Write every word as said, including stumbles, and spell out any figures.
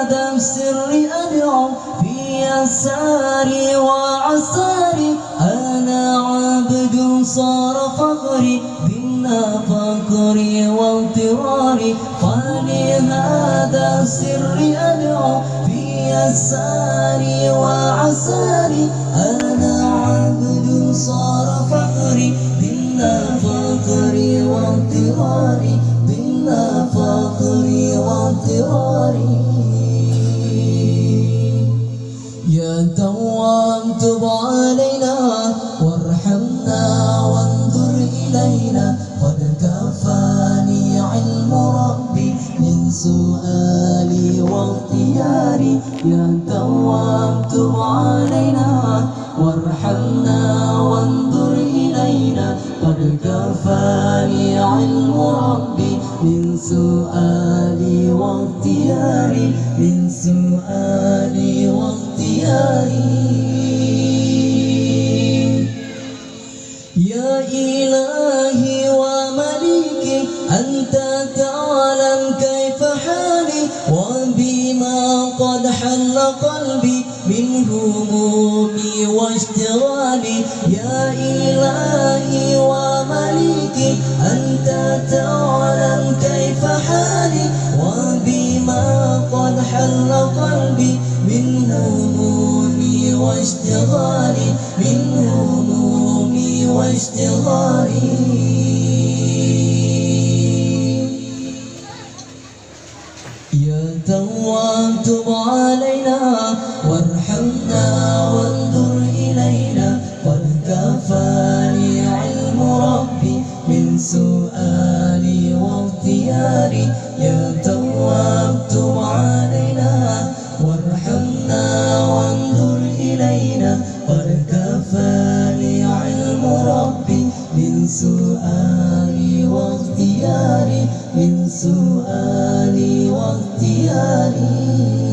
هذا سري أدعو في يساري وعساري. أنا عبد صار فخري بنا فقري واضطراري. فلهذا سري أدعو في يساري وعساري. أنا عبد صار فخري بنا فقري واضطراري. بنا فقري واضطراري. يا تواب تب علينا وارحمنا وانظر إلينا. قد كفاني علم ربي من سؤالي واختياري. يا تواب تب علينا وارحمنا وانظر إلينا. قد كفاني علم ربي من سؤالي واختياري. من سؤالي واختياري. يا إلهي ومليكي، أنت تعلم كيف حالي وبما قد حل قلبي من همومي واشتغالي. يا إلهي ومليكي، أنت تعلم كيف حالي وبما قد حل قلبي من همومي واشتغالي. من همومي واشتغالي. يا تواب تب علينا وارحمنا وانظر إلينا. قد كفاني علم ربي من سؤالي واختياري. يا تواب تب علينا وارحمنا وانظر إلينا. قد كفاني علم ربي من سؤالي واختياري. من سؤالي واختياري.